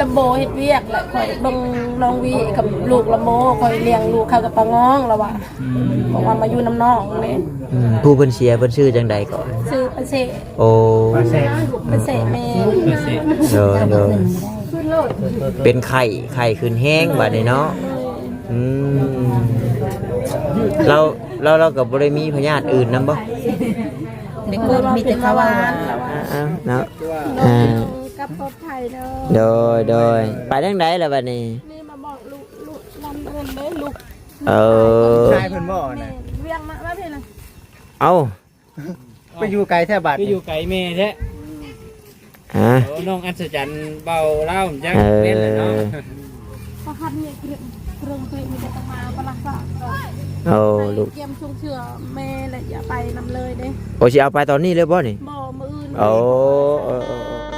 ລຳໂບເຮັດວຽກ ແລ້ວຂ້ອຍເບິ່ງນ້ອງວິກັບລູກລຳໂບ ຂ້ອຍລ້ຽງລູກເຂົາກັບປ້າງອງ ລະວ່າ ອືມ ບອກວ່າມາຢູ່ນຳນ້ອງເດ້. ອືມ ຜູ້ເພິ່ນເສຍເພິ່ນຊື່ຈັ່ງໃດກໍ? ຊື່ປາເຊ. ໂອ້ ປາເຊ ປາເຊແມ່. ໂດຍ ໂດຍ ເປັນໄຂ້ ໄຂ້ຂຶ້ນແຮງບາດນີ້ເນາະ. ອືມ ລາວ ລາວ ລາວກໍບໍ່ໄດ້ມີພະຍາດອື່ນນຳບໍ່? ໄດ້ກວດມີແຕ່ເບົາຫວານ. ອ່າ ເນາະ ອ່າ ກັບປອດໄພເດີ. ໂດຍ ໂດຍ ໄປທາງໃດລະບາດນີ້? ນີ້ມາບອກລູກ ລູກນຳເພິ່ນເດ້ລູກ. ເອີ ຊາຍເພິ່ນບໍ່ນະ? ແມ່ນ ວຽກມາ ມາພີ້ນະ. ເອົ້າ ໄປຢູ່ໄກແທ້ບາດ ໄປຢູ່ໄກແມ່ແທ້. ຮະ ໂອ້ ນ້ອງອັດສະຈັນເວົ້າລາວຈັກ ເອີ ແມ່ນແຫຼະເນາະ. ປະຫັດນີ້ເກຣງເກຣງມີແຕ່ຕ້ອງມາປະລັກສາ. ໂອ້ ລູກ ກຽມຊົງເຊື່ອແມ່ແຫຼະ ຢ່າໄປນຳເລີຍເດ້. ໂອ້ ຊິເອົາໄປຕອນນີ້ເລີຍບໍ່ນີ້? ບໍ່ ມື້ອື່ນ. ໂອ້ ເອີ ເອີ ເອີ.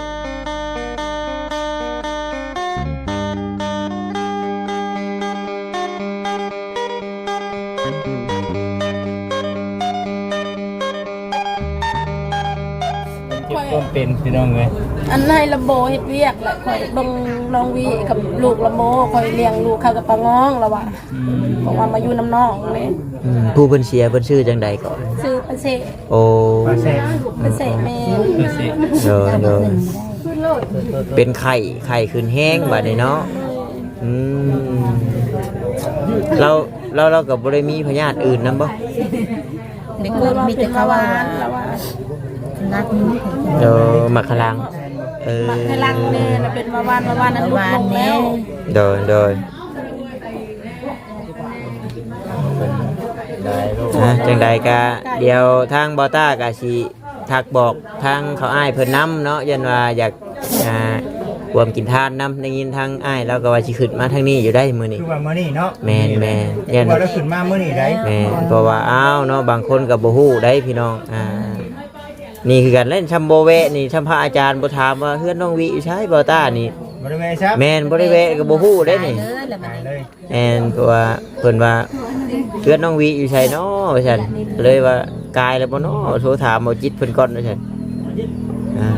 ເຈັບຄວາມເປັນພີ່ນ້ອງເອີຍ. ອັນໃຫ້ລຳໂບເຮັດວຽກ ແລ້ວຂ້ອຍເບິ່ງນ້ອງວິກັບລູກລຳໂບ ຂ້ອຍລ້ຽງລູກເຂົາກັບປ້າງອງ ລະວ່າ ອືມ ບອກວ່າມາຢູ່ນຳນ້ອງເດ້. ອືມ ຜູ້ເພິ່ນເສຍເພິ່ນຊື່ຈັ່ງໃດກໍ? ຊື່ປາເຊ. ໂອ້ ປາເຊ ປາເຊແມ່. ໂດຍ ໂດຍ ເປັນໄຂ້ ໄຂ້ຂຶ້ນແຮງບາດນີ້ເນາະ. ອືມ ລາວ ລາວ ລາວກໍບໍ່ໄດ້ມີພະຍາດອື່ນນຳບໍ່? ໄດ້ກວດມີແຕ່ເບົາຫວານ. ເອີ ໝາກຂະລັງ. ເອີ ໝາກຂະລັງແມ່ນເປັນເບົາຫວານ ເບົາຫວານນັ້ນຫຼຸດລົງແລ້ວ. ໂດຍ ໂດຍ. ອ່າ ຈັ່ງໃດກະດຽວທາງບໍ່ຕ້າກະຊິທັກບອກທາງເຂົາອ້າຍເພິ່ນນຳເນາະ ຢ້ານວ່າຢາກ ອ່າ ຮ່ວມກິນທານນຳ. ໄດ້ຍິນທາງອ້າຍລາວກໍວ່າຊິຂຶ້ນມາທາງນີ້ຢູ່ໄດ໋ມື້ນີ້. ຄືວ່າມື້ນີ້ເນາະ? ແມ່ນໆ ຢ້ານວ່າລາວຂຶ້ນມາມື້ນີ້ໄດ໋. ແມ່ນ ເພາະວ່າ ອ້າວເນາະ ບາງຄົນກໍບໍ່ຮູ້ໄດ໋ພີ່ນ້ອງ. ອ່າ ນີ້ຄືກັນແຫຼະ ຊ່ຳບໍ່ແວະນີ້ ຊ່ຳພະອາຈານບໍ່ຖາມວ່າເຮືອນນ້ອງວິຢູ່ໃສ ບໍ່ຕ້ານີ້. ບໍ່ໄດ້ແວະຊ້ຳ. ແມ່ນ ບໍ່ໄດ້ແວະກໍບໍ່ຮູ້ເດ້ນີ້. ແມ່ນ ເພາະວ່າເພິ່ນວ່າເຮືອນນ້ອງວິຢູ່ໃສເນາະວ່າຊັ້ນ ກໍເລີຍວ່າກາຍແລ້ວບໍ່ເນາະ ໂທຖາມເອົາຈິດເພິ່ນກ່ອນວ່າຊັ້ນ. ອ່າ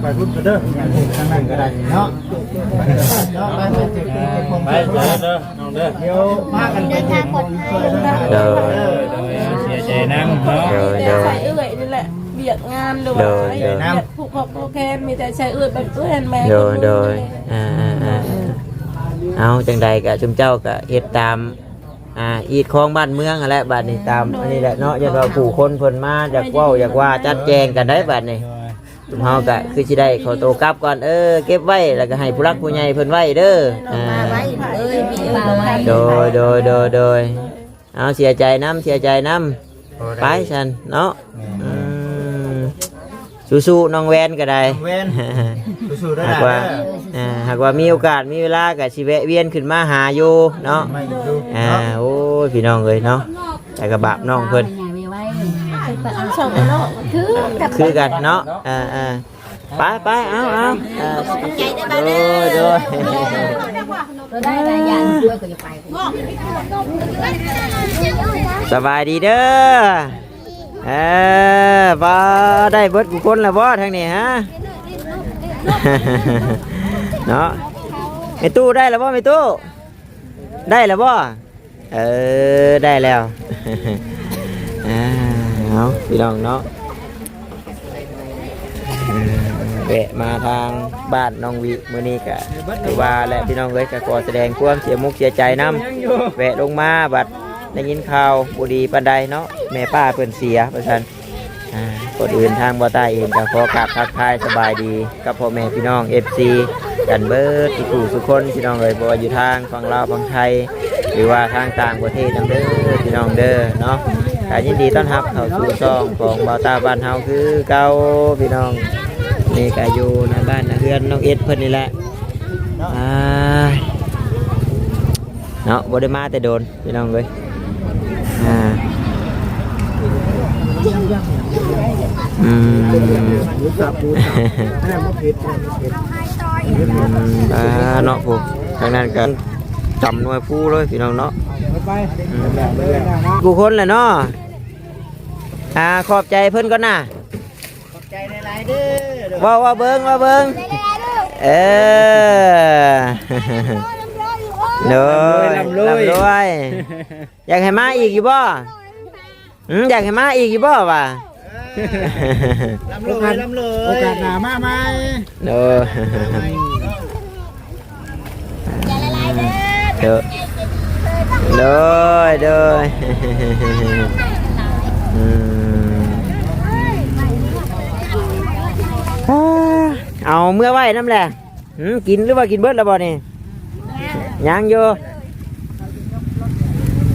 ໄປພຸ້ນກໍເດີ ທາງນັ້ນກໍໄດ້ເນາະ. ໄປເດີ ນ້ອງເດີ ດຽວພາກັນໄປເດີ. ໂດຍ ໂດຍ ເສຍໃຈນຳເນາະ. ໂດຍ ໂດຍ ໃສ່ເອື້ອຍນີ້ແຫຼະ ວຽກງານ ຫຼືວ່າ ໂດຍ ໂດຍ ວຽກຜູກຄອບຜູກແຂນ ມີແຕ່ໃສ່ເອື້ອຍ ແບບເອື້ອຍແມ່. ໂດຍ ໂດຍ ອ່າໆໆ ເອົາ ຈັ່ງໃດກໍຊຸມເຈົ້າກໍເຮັດຕາມ ອ່າ ຮີດຄອງບ້ານເມືອງຫັ້ນແຫຼະ. ບາດນີ້ຕາມອັນນີ້ແຫຼະເນາະ ຢ້ານວ່າຜູ້ຄົນເພິ່ນມາຢາກເວົ້າຢາກວ່າຈັດແຈງກັນໄດ໋. ບາດນີ້ເຮົາກໍຄືຊິໄດ້ຂໍໂຕກັບກ່ອນ. ເອີ ເກັບໄວ້ແລ້ວກໍໃຫ້ຜູ້ຫຼັກຜູ້ໃຫຍ່ເພິ່ນໄວ້ເດີ. ອ່າ ໂດຍ ໂດຍ ໂດຍ ໂດຍ. ເອົາ ເສຍໃຈນຳ ເສຍໃຈນຳ. ໄປຊັ້ນເນາະ. ອືມ ສູ້ໆ ນ້ອງແວນກໍໄດ້ ນ້ອງແວນ ສູ້ໆ ເດີຫຼານເດີ. ຫາກວ່າ ອ່າ ຫາກວ່າມີໂອກາດມີເວລາກໍຊິແວະວຽນຂຶ້ນມາຫາຢູ່ເນາະ. ອ່າ ໂອ້ຍ ພີ່ນ້ອງເອີຍເນາະ ແຕ່ກໍບາບນ້ອງເພິ່ນ ຄືກັນເນາະ. ອ່າໆ ໄປໆ ເອົາໆ ອ່າ ໂດຍ ໂດຍ. ສະບາຍດີເດີ. ເອີ ບໍ່ໄດ້ເບິດກູຄົນແລ້ວບໍ່ທາງນີ້ຮະ ເນາະ. ແມ່ຕູ້ໄດ້ແລ້ວບໍ່ ແມ່ຕູ້ ໄດ້ແລ້ວບໍ່? ເອີ ໄດ້ແລ້ວ. ອ່າ ເອົາ ພີ່ນ້ອງເນາະ ແວະມາທາງບ້ານນ້ອງວິ ມື້ນີ້ກະຖືວ່າແຫຼະ ພີ່ນ້ອງເອີຍ ກະຂໍສະແດງຄວາມເສຍມຸກເສຍໃຈນຳ. ແວະລົງມາບັດໄດ້ຍິນຂ່າວບໍ່ດີປານໃດເນາະ ແມ່ປ້າເພິ່ນເສຍວ່າຊັ້ນ. ອ່າ ກ່ອນອື່ນທາງບໍ່ຕ້າເອງກໍຂໍກາບທັກທາຍສະບາຍດີກັບພໍ່ແມ່ພີ່ນ້ອງ ເອັຟຊີ ກັນເບິດທຸກຜູ້ທຸກຄົນ ພີ່ນ້ອງເອີຍ ບໍ່ວ່າຢູ່ທາງຝັ່ງລາວຝັ່ງໄທ ຫຼືວ່າທາງຕ່າງປະເທດນຳເດີ ພີ່ນ້ອງເດີເນາະ. ກໍຍິນດີຕ້ອນຮັບເຂົ້າສູ່ຊ່ອງຂອງບ່າວຕ້າບ້ານເຮົາຄືເກົ່າ ພີ່ນ້ອງ. ນີ້ກໍຢູ່ໜ້າບ້ານໜ້າເຮືອນນ້ອງເອັດເພິ່ນນີ້ແຫຼະ. ອ່າ ເນາະ ບໍ່ໄດ້ມາແຕ່ດົນ ພີ່ນ້ອງເອີຍ. ອ່າ ອືມ ໝູສັບ ໝູສັບ ອັນນັ້ນບໍ່ເຜັດ ອັນນັ້ນບໍ່ເຜັດ. ອືມ ອ່າ ເນາະ ຜູ້ທາງນັ້ນກໍຕຳໜ່ວຍພູເລີຍ ພີ່ນ້ອງເນາະ. ໄປ ອືມ ໄປ ໄປ ຜູ້ຄົນແຫຼະເນາະ. ອ່າ ຂອບໃຈເພິ່ນກ່ອນນະ. ຂອບໃຈຫຼາຍໆເດີ. ເວົ້າ ເວົ້າເບິ່ງ ເວົ້າເບິ່ງ. ເອີ ໂດຍ ລ່ຳລວຍ ລ່ຳລວຍ ຢາກໃຫ້ມາອີກຢູ່ບໍ່? ອືມ ຢາກໃຫ້ມາອີກຢູ່ບໍ່ວ່າ? ລ່ຳລວຍ ລ່ຳລວຍ ໂອກາດໜ້າມາໃໝ່. ໂດຍ ໂດຍ ໂດຍ ອືມ ເອົາເມືອໄວ້ນຳແຫຼະ. ຫືມ ກິນ ຫຼືວ່າກິນເບິດແລ້ວບໍ່ນີ້? ຍັງຢູ່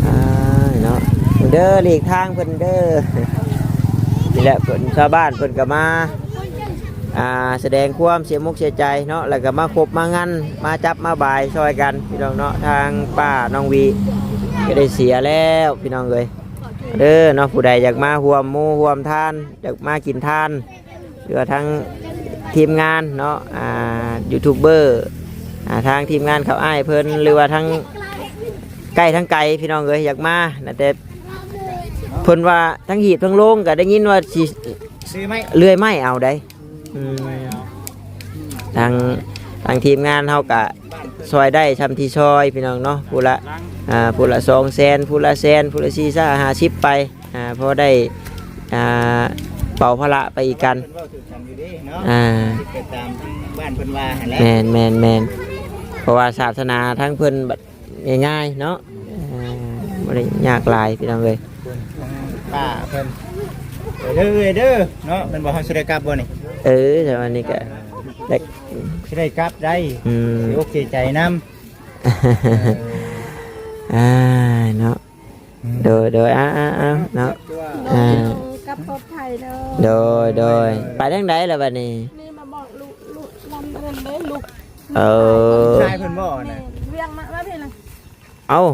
ອ່າ ເນາະ ເດີ ຫຼີກທາງເພິ່ນເດີ. ນີ້ແຫຼະ ເພິ່ນ ຊາວບ້ານເພິ່ນກໍມາ ອ່າ ສະແດງຄວາມເສຍມົກເສຍໃຈເນາະ ແລ້ວກໍມາຄົບມາງັນ ມາຈັບມາບາຍຊ່ອຍກັນ ພີ່ນ້ອງເນາະ. ທາງປ້ານ້ອງວີກໍໄດ້ເສຍແລ້ວ ພີ່ນ້ອງເອີຍ ເດີເນາະ. ຜູ້ໃດຢາກມາຮ່ວມໝູ່ຮ່ວມທານ ຢາກມາກິນທານ ຫຼືວ່າທາງທີມງານເນາະ ອ່າ ຢູທູບເບີ ອ່າ ທາງທີມງານເຂົາອ້າຍເພິ່ນ ຫຼືວ່າທາງໃກ້ທາງໄກ ພີ່ນ້ອງເອີຍ ຢາກມານະ ແຕ່ເພິ່ນວ່າທັງຮີບທັງໂລງ ກໍໄດ້ຍິນວ່າຊິຊື້ໄມ້ ເລື່ອຍໄມ້ເອົາໄດ໋. ອືມ ທາງ ທາງທີມງານເຮົາກະຊ່ອຍໄດ້ຊ່ຳທີ່ຊ່ອຍ ພີ່ນ້ອງເນາະ. ຜູ້ລະ ອ່າ ຜູ້ລະສອງແສນ ຜູ້ລະແສນ ຜູ້ລະສີ່ສິບ ຫ້າສິບ ໄປ ອ່າ ພໍໄດ້ ອ່າ ເປົ່າພາລະໄປອີກກັນ. ເພິ່ນເວົ້າຖືກກັນຢູ່ເດ້ເນາະ ອ່າ ໄປຕາມທາງບ້ານເພິ່ນວ່າຫັ້ນແຫຼະ. ແມ່ນໆໆ ເພາະວ່າສາສະໜາທາງເພິ່ນບັດງ່າຍໆເນາະ ອ່າ ບໍ່ໄດ້ຍາກຫຼາຍ ພີ່ນ້ອງເອີຍ. ປ້າເພິ່ນ ເດີເດີເນາະ ແມ່ນບໍ່? ເຮົາຊິໄດ້ກັບບໍ່ນີ້? ເອີ ແຕ່ວ່ານີ້ກະໄດ້ ຊິໄດ້ກັບໄດ໋. ອືມ ຊິອົກຊິໃຈນຳ ອ່າ ເນາະ. ອືມ ໂດຍ ໂດຍ ອ່າ ອ່າ ອ່າ ເນາະ ອ່າ ກັບປອດໄພເດີ. ໂດຍ ໂດຍ ໄປທາງໃດລະບັດນີ້? ນີ້ມາບອກລູກ ລູກ ລຳນັ້ນເດ້ ລູກ ເອີ ລູກຊາຍເພິ່ນບໍ່ນະ? ແມ່ນ ວຽງມາ ມາພີ້ລະ. ເອົ້າ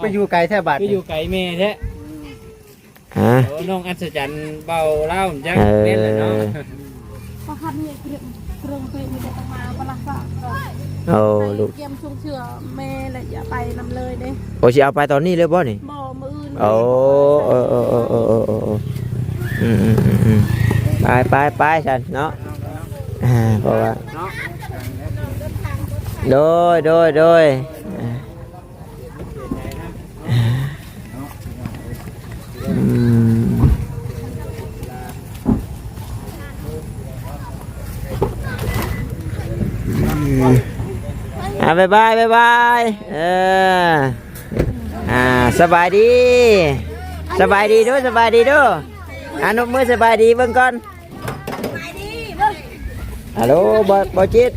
ໄປຢູ່ໄກແທ້ບາດ ໄປຢູ່ໄກແມ່ແທ້. ຮະ ໂອ້ ນ້ອງອັດສະຈັນເບົາລາວຈັກ ເອີ ແມ່ນແຫຼະເນາະ. ປະຄັນນີ້ເກຣງເກຣງເກຣງມີແຕ່ຕ້ອງມາປະລັກສະ. ໂອ້ ລູກ ກຽມຊຸງເຊື່ອແມ່ແຫຼະ ຢ່າໄປນຳເລີຍເດ້. ໂອ້ ຊິເອົາໄປຕອນນີ້ເລີຍບໍ່ນີ້? ບໍ່ ມື້ອື່ນ. ໂອ້ ເອີ ເອີ ອືມ ອືມ ອືມ ອືມ ອືມ ໄປ ໄປ ໄປຊັ້ນເນາະ. ອ່າ ເພາະວ່າ ໂດຍ ໂດຍ ໂດຍ ອ່າ ອືມ ອ່າ ບາຍບາຍ ບາຍບາຍ ເອີ ອ່າ ສະບາຍດີ ສະບາຍດີເດີ ສະບາຍດີເດີ ອ່າ ນົບມືສະບາຍດີເບິ່ງກ່ອນ. ຮັລໂຫຼ ບ່າວ ບ່າວຈິດ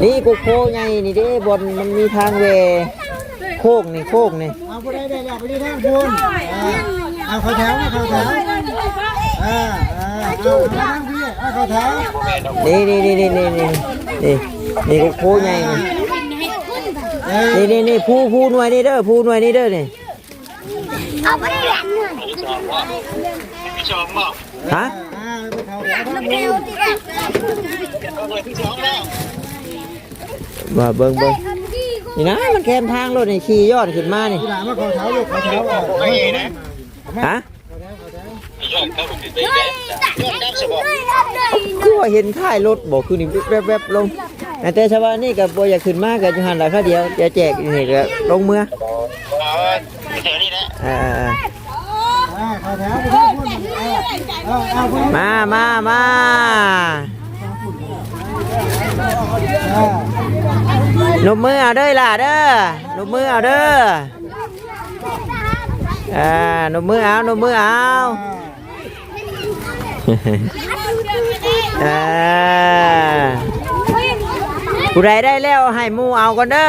ນີ້ ໂກໂກ້ໃຫຍ່ນີ້ເດ້ ບ່ອນມັນມີທາງແວ່ໂຄ້ງນີ້ ໂຄ້ງນີ້. ເອົາຜູ້ໃດໄດ້ແລ້ວໄປຢູ່ທາງພຸ້ນ ເອີ ເອົາເຂົ້າແຖວ ເຂົ້າແຖວ ເອີ ເອີ ເອົາທາງພີ້ ເອົາເຂົ້າແຖວ. ນີ້ ນີ້ ນີ້ ນີ້ ນີ້ ນີ້ ນີ້ ໂກໂກ້ໃຫຍ່ນີ້ ເອີ ນີ້ ນີ້ ນີ້ ພູ ພູໜ່ວຍນີ້ເດີ ພູໜ່ວຍນີ້ເດີນີ້. ເອົາໄປເລີຍ ຮະ ວ່າເບິ່ງ ເບິ່ງ ນີ້ນະ ມັນແຄມທາງລົດນີ້ ຂີ່ຍ້ອນຂຶ້ນມານີ້. ຮະ ຄືວ່າເຫັນທ້າຍລົດບໍ່ ຄືນີ້ແວບໆລົງ. ແຕ່ຊາວບ້ານນີ້ກໍບໍ່ຢາກຂຶ້ນມາ ກໍຢູ່ຫັ້ນລະ ຄາວດຽວຈະແຈກຢູ່ນີ້ ກໍລົງເມືອ. ເອີ ເອີ ເອີ ມາ ມາ ມາ ນົບມືເອົາເດີຫຼ້າເດີ ນົບມືເອົາເດີ. ອ່າ ນົບມືເອົາ ນົບມືເອົາ. ອ່າ ຜູ້ໃດໄດ້ແລ້ວໃຫ້ໝູ່ເອົາກ່ອນເດີ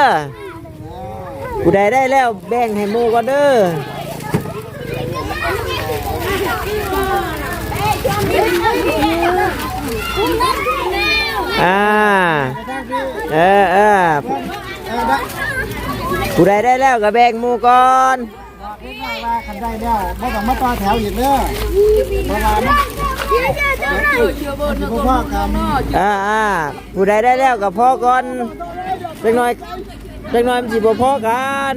ຜູ້ໃດໄດ້ແລ້ວແບ່ງໃຫ້ໝູ່ກ່ອນເດີ. ອ່າ ເອີ ເອີ ຜູ້ໃດໄດ້ແລ້ວກໍແບ່ງໝູ່ກ່ອນ. ບອກເດັກນ້ອຍວ່າຄັນໄດ້ແລ້ວບໍ່ຕ້ອງມາຕໍ່ແຖວອີກເດີ ເພາະວ່າມັນ ມັນຊິບໍ່ພໍກັນ. ອ່າໆ ຜູ້ໃດໄດ້ແລ້ວກໍພໍກ່ອນ ຈັກໜ້ອຍ ຈັກໜ້ອຍມັນຊິບໍ່ພໍກັນ.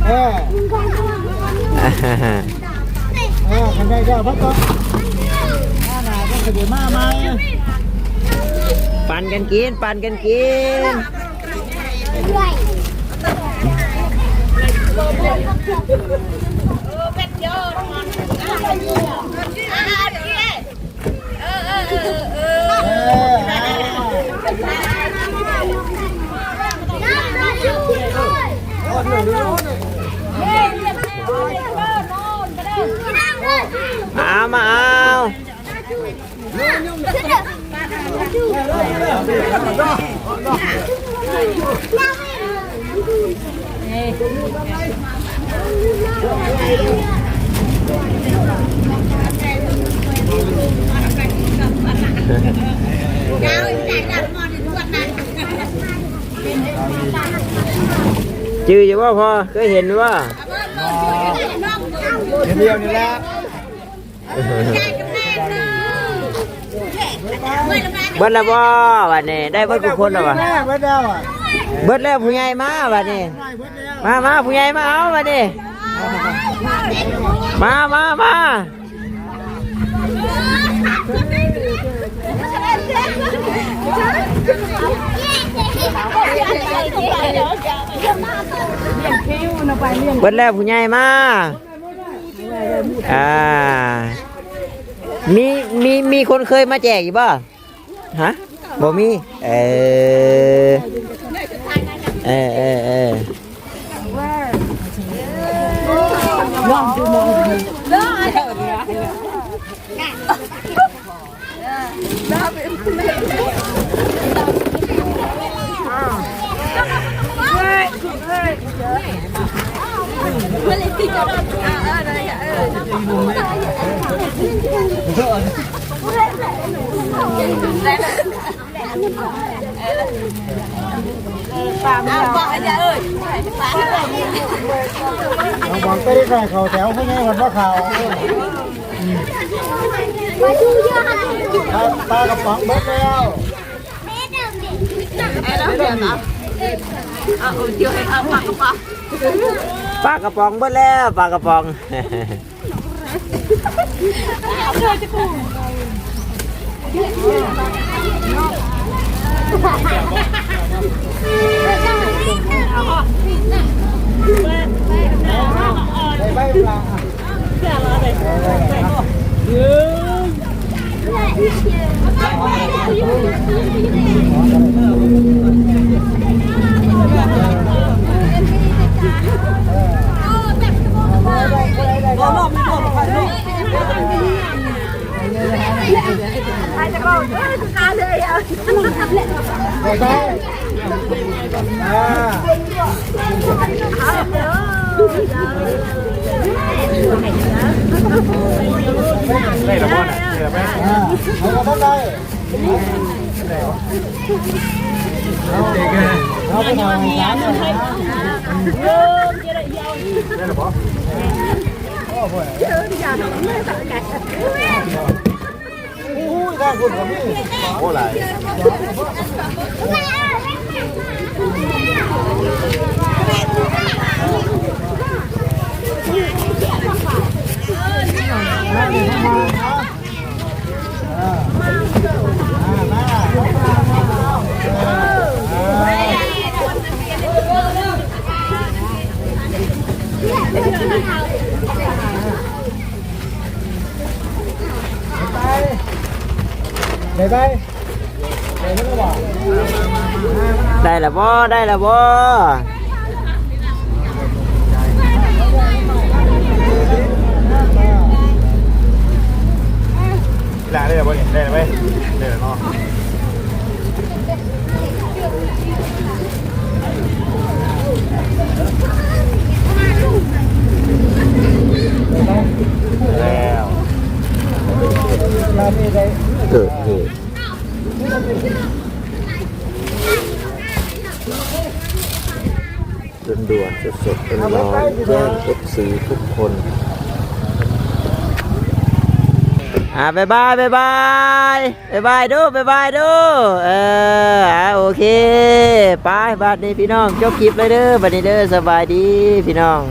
ເອີ ເອີ ຄັນ ໄດ້ແລ້ວ ບໍ່ຕ້ອງ ມາໜ້າກໍຊິໄດ້ມາໃໝ່. ປັນກັນກິນ ປັນກັນກິນ. ມາເອົາ ມາເອົາ. ຈື່ຢູ່ບໍ່ພໍ່? ເຄີຍເຫັນຢູ່ບໍ່? ເຫັນດຽວນີ້ແຫຼະ. ເບິດແລ້ວບໍ່ບັດນີ້? ໄດ້ເບິດທຸກຄົນແລ້ວຫວາ? ເບິດແລ້ວ ເບິດແລ້ວ ຜູ້ໃຫຍ່ມາບັດນີ້. ມາ ມາ ຜູ້ໃຫຍ່ມາເອົາບັດນີ້. ມາ ມາ ມາ. ເບິດແລ້ວ ຜູ້ໃຫຍ່ມາ. ອ່າ ມີ ມີ ມີຄົນເຄີຍມາແຈກຢູ່ບໍ່? ຮະ? ບໍ່ມີ. ເອີ ເອີ ເອີ ເອີ. ເອົາບອນໄປໄດ້ໜ້ອຍ ເຂົ້າແຖວ ຜູ້ໃຫຍ່ເພິ່ນບໍ່ເຂົ້າ. ປາ ປາກະປ໋ອງເບິດແລ້ວ. ປາກະປ໋ອງເບິດແລ້ວ ປາກະປ໋ອງ. ໄດ້ລະບໍ່ນະ? ໄດ້ລະບໍ່? ອ່າ ເອົາລະບໍ່ໄດ້. ບາຍບາຍ. ໄດ້ລະບໍ່? ໄດ້ລະບໍ່? ລະໄດ້ລະບໍ່ນີ້? ໄດ້ລະໄປ ໄດ້ລະເນາະ. ແລ້ວ ເກີດເຫດ ດ່ວນໆ ສົດໆ ຮ້ອນໆ ແຈ້ງເອັຟຊີທຸກຄົນ. ອ່າ ບາຍບາຍ ບາຍບາຍ ບາຍບາຍດູ ບາຍບາຍດູ. ເອີ ອ່າ ໂອເຄ ໄປ ບັດນີ້ພີ່ນ້ອງ ຈົບຄລິບເລີຍເດີ ບັດນີ້ເດີ. ສະບາຍດີພີ່ນ້ອງ.